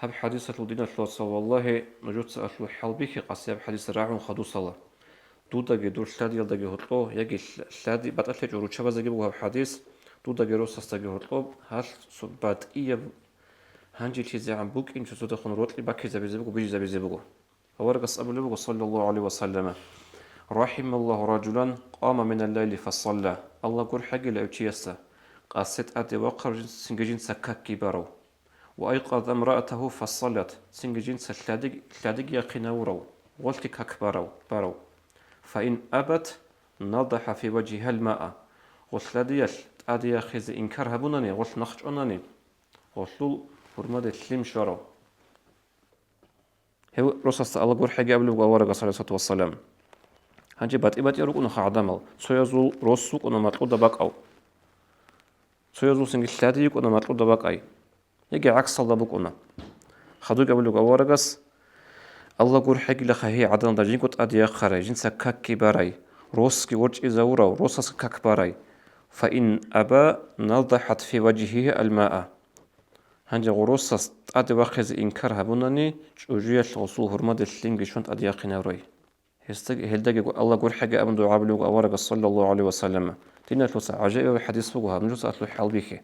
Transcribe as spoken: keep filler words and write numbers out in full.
Гьаб хӀадисалъул, диналъул вацал, валлагьи, нужеца алъул хӀалбихьи къасияб хӀадис рагӀун хадусала. Дудаги дур лъадиялдаги гьоркьо, яги лъ-, лъади батӀалъечӀо руччабазеги буго гьаб хӀадис, дудаги росасдаги гьоркьоб, гьалъ цо батӀияб гьанжелъизегӀан букӀинчӀо цодахун рокьи баккизабизе буго, бижизабизе буго. Аварагас абулеб буго, саллаллагьу гӀалайгьи ва саллама: «РахӀималлагьу ражулан къама минал-лайли фасалла». Аллагь гурхӀегила гьев чиясда, къасе тӀаде вахъарав жин-, цинги жинца какги барав. «Ва айкъаза имраатагьу фасаллат», цинги жинца лъадиг-, лъадиги яхъинавурав, гъолъги как барав, барав. «Фаин абат, надахӀа фи важгьигьал маа». Гъолъ лъадиялъ тӀаде яхъизе инкар гьабунани, гъолъ нахъчӀванани, гъолъул гьурмаде лъим щварав. Гьев росасда Аллагь гурхӀеги абулеб буго аварагас, гӀалайгьиссалату вассалам. Гьанже батӀи-батӀиял рукӀунаха гӀадамал, цоязул рос вукӀуна макьуда бакӀав. Цоязул цинги лъади йикӀуна макьуда бакӀай. Яги гӀаксалда букӀуна. Хадубги абулеб буго аварагас: «Аллагь гурхӀегилаха гьей гӀадамалда жинго тӀаде яхъарай, жинца какги барай, росги ворчӀизавурав, росасги как барай. Фаин аба, надахӀат фи важгьигьи ал-маа». Гьанже гъурусас тӀаде вахъизе инкар гьабунани, чӀужуялъ гъусул гьурмаде лъимги щун тӀаде яхъинавурай. Гьесдаги, гьелдаги Аллагь гурхӀеги абун дугӀа гьабулеб буго аварагас, саллаллагьу гӀалайгьи ва саллама. Диналъуца гӀажаибаб хӀадис буго гьаб, нужеца алъул хӀалбихьи.